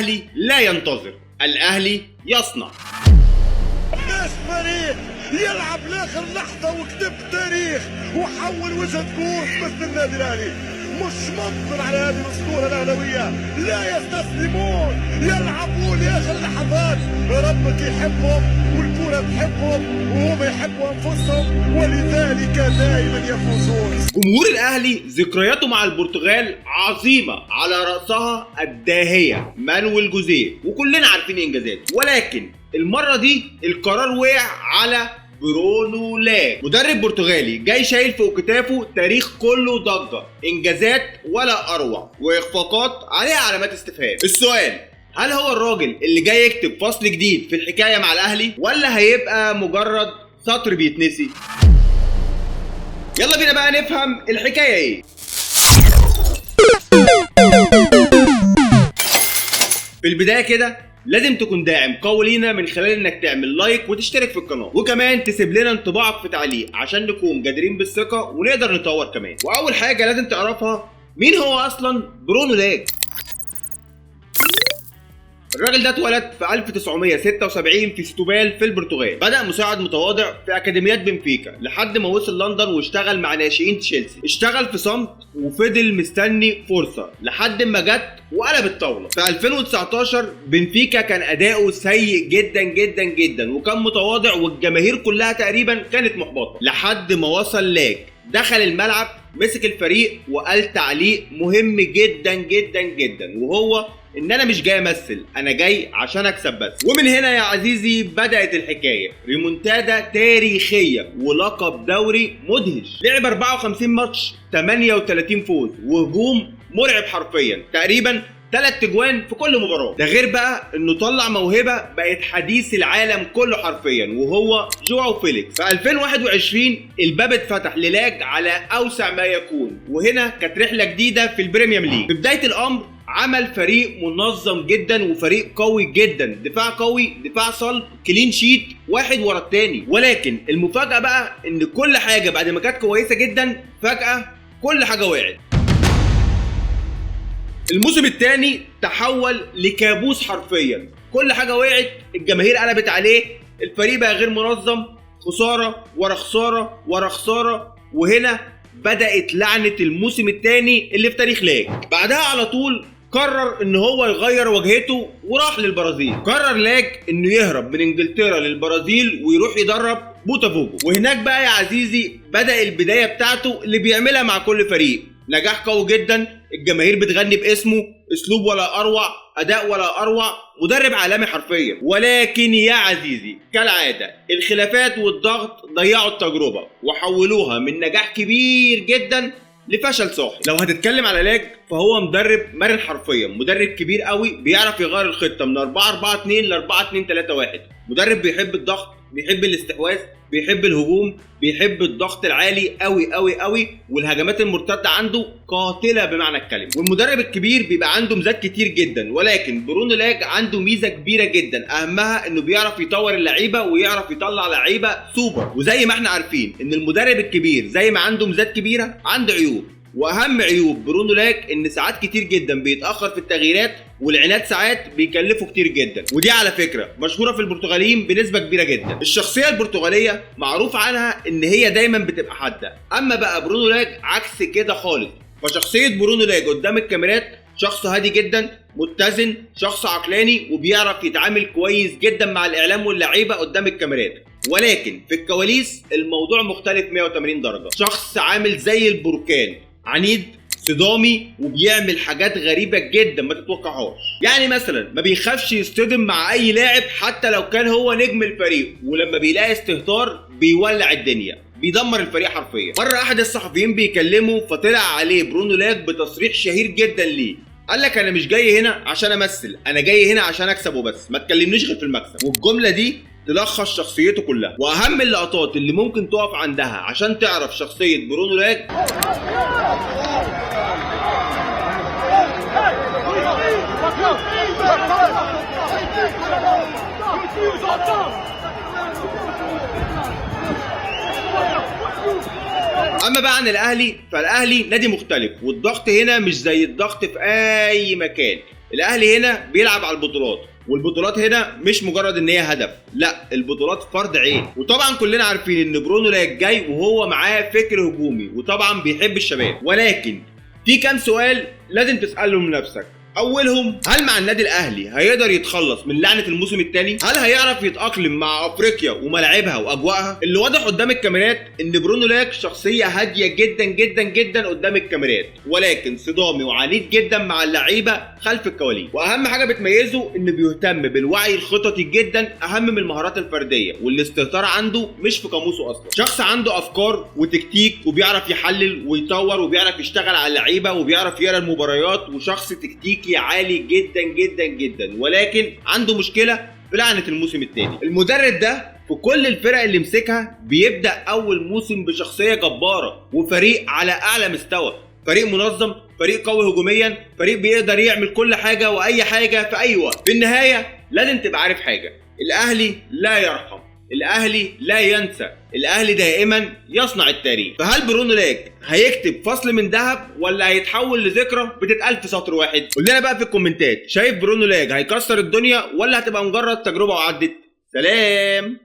الأهلي لا ينتظر، الأهلي يصنع. فريق يلعب لاخر لحظة وكتب تاريخ وحول وجهه course مثل النادي الاهلي. مش ممكن على هذه الاسطورة الاهلاوية، لا يستسلمون، يلعبون لاخر اللحظات. ربك يحبهم والكره تحبهم وهم يحبوا انفسهم، ولذلك دائما يفوزون. جمهور الاهلي ذكرياته مع البرتغال عظيمة، على راسها الداهيه مانويل جوزيه، وكلنا عارفين انجازاته، ولكن المرة دي القرار وقع على برونو لاج، مدرب برتغالي جاي شايل فوق كتافه تاريخ كله ضجة، انجازات ولا اروع واخفاقات عليها علامات استفهام. السؤال، هل هو الراجل اللي جاي يكتب فصل جديد في الحكاية مع الاهلي، ولا هيبقى مجرد سطر بيتنسي؟ يلا بينا بقى نفهم الحكاية ايه. في البداية كده لازم تكون داعم قوي لينا من خلال انك تعمل like وتشترك في القناة، وكمان تسيب لنا انطباعك في تعليق عشان نكون جديرين بالثقة ونقدر نطور كمان. واول حاجة لازم تعرفها، مين هو اصلا برونو لاج؟ الراجل ده اتولد في 1976 في ستوبال في البرتغال. بدأ مساعد متواضع في أكاديميات بنفيكا لحد ما وصل لندن واشتغل مع ناشئين تشيلسي. اشتغل في صمت وفضل مستني فرصة لحد ما جت وقلب الطاولة. في 2019 بنفيكا كان أداؤه سيء جدا جدا جدا وكان متواضع، والجماهير كلها تقريبا كانت محبطة، لحد ما وصل لاج، دخل الملعب، مسك الفريق وقال تعليق مهم جدا جدا جدا، وهو ان انا مش جاي امثل، انا جاي عشان اكسب بس. ومن هنا يا عزيزي بدأت الحكاية، ريمونتادا تاريخية ولقب دوري مدهش. لعب 54 ماتش، 38 فوز، وهجوم مرعب حرفيا، تقريبا 3 اجوان في كل مباراة. ده غير بقى انه طلع موهبة بقت حديث العالم كله حرفيا، وهو جواو فيليكس. في 2021 الباب اتفتح للاج على اوسع ما يكون، وهنا كانت رحلة جديدة في ال Premier League. في بداية الامر عمل فريق منظم جدا وفريق قوي جدا، دفاع قوي، دفاع صلب، clean sheet واحد ورا التاني. ولكن المفاجأة بقى ان كل حاجة بعد ما كانت كويسة جدا فجأة كل حاجة وقعت. الموسم الثاني تحول لكابوس حرفيا، كل حاجة وقعت، الجماهير قلبت عليه، الفريق بقى غير منظم، خسارة ورا خسارة ورا خسارة، وهنا بدأت لعنة الموسم الثاني اللي في تاريخ لاج. بعدها على طول قرر ان هو يغير وجهته وراح للبرازيل. قرر لاج انه يهرب من انجلترا للبرازيل ويروح يدرب بوتافوجو، وهناك بقى يا عزيزي بدأ البداية بتاعته اللي بيعملها مع كل فريق، نجاح قوي جدا، الجماهير بتغني باسمه، اسلوب ولا اروع، اداء ولا اروع، مدرب عالمي حرفيا. ولكن يا عزيزي كالعادة الخلافات والضغط ضيعوا التجربة وحولوها من نجاح كبير جدا لفشل صاحي. لو هتتكلم على لاج فهو مدرب مرن حرفيا، مدرب كبير قوي، بيعرف يغير الخطة من 4-4-2 ل 4-2-3-1، مدرب بيحب الضغط، بيحب الاستحواذ، بيحب الهجوم، بيحب الضغط العالي قوي قوي قوي، والهجمات المرتدة عنده قاتله بمعنى الكلمة. والمدرب الكبير بيبقى عنده ميزات كتير جدا، ولكن برونو لاج عنده ميزة كبيرة جدا، اهمها انه بيعرف يطور اللعيبة ويعرف يطلع لعيبة سوبر. وزي ما احنا عارفين ان المدرب الكبير زي ما عنده ميزات كبيرة عنده عيوب، واهم عيوب برونو لاج ان ساعات كتير جدا بيتاخر في التغييرات، والعناد ساعات بيكلفه كتير جدا، ودي على فكرة مشهورة في البرتغاليين بنسبة كبيرة جدا. الشخصية البرتغالية معروف عنها ان هي دايما بتبقى حادة، اما بقى برونو لاج عكس كده خالص. فشخصيه برونو لاج قدام الكاميرات شخص هادي جدا، متزن، شخص عقلاني، وبيعرف يتعامل كويس جدا مع الاعلام واللعيبة قدام الكاميرات. ولكن في الكواليس الموضوع مختلف 180 درجه، شخص عامل زي البركان، عنيد، صدامي، وبيعمل حاجات غريبة جدا ما تتوقعهاش. يعني مثلا ما بيخافش يصطدم مع اي لاعب حتى لو كان هو نجم الفريق، ولما بيلاقي استهتار بيولع الدنيا، بيدمر الفريق حرفيا. مرة احد الصحفيين بيكلمه فطلع عليه برونو لاج بتصريح شهير جدا ليه، قال لك انا مش جاي هنا عشان امثل، انا جاي هنا عشان اكسب وبس، ما تكلمنيش غير في المكسب. والجملة دي تلخص شخصيته كلها. واهم اللقطات اللي ممكن تقف عندها عشان تعرف شخصية برونو لاج اما بقى عن الاهلي، فالاهلي نادي مختلف، والضغط هنا مش زي الضغط في اي مكان. الاهلي هنا بيلعب على البطولات، والبطولات هنا مش مجرد ان هي هدف، لا البطولات فرض عين. وطبعا كلنا عارفين ان برونو لاج جاي وهو معاه فكر هجومي، وطبعا بيحب الشباب، ولكن في كام سؤال لازم تسالهم لنفسك. اولهم، هل مع النادي الاهلي هيقدر يتخلص من لعنه الموسم الثاني؟ هل هيعرف يتاقلم مع افريقيا وملاعبها واجواءها؟ اللي واضح قدام الكاميرات ان برونو لاج شخصية هادية جدا جدا جدا قدام الكاميرات، ولكن صدامي وعنيد جدا مع اللعيبة خلف الكواليس. واهم حاجة بتميزه انه بيهتم بالوعي الخططي جدا اهم من المهارات الفردية، والاستهتار عنده مش في قاموسه اصلا. شخص عنده افكار وتكتيك، وبيعرف يحلل ويطور، وبيعرف يشتغل على اللعيبة، وبيعرف يقرا المباريات، وشخص تكتيكي عالي جدا جدا جدا، ولكن عنده مشكلة في لعنه الموسم الثاني. المدرب ده في كل الفرق اللي مسكها بيبدا اول موسم بشخصية جبارة وفريق على اعلى مستوى، فريق منظم، فريق قوي هجوميا، فريق بيقدر يعمل كل حاجة واي حاجة في اي وقت. في النهاية لازم تبقى عارف حاجة، الاهلي لا يرحم، الاهلي لا ينسى، الاهلي دائما يصنع التاريخ. فهل برونو لاج هيكتب فصل من ذهب ولا هيتحول لذكرى بتتقال في سطر واحد؟ قول لنا بقى في الكومنتات، شايف برونو لاج هيكسر الدنيا ولا هتبقى مجرد تجربه وعدت؟ سلام.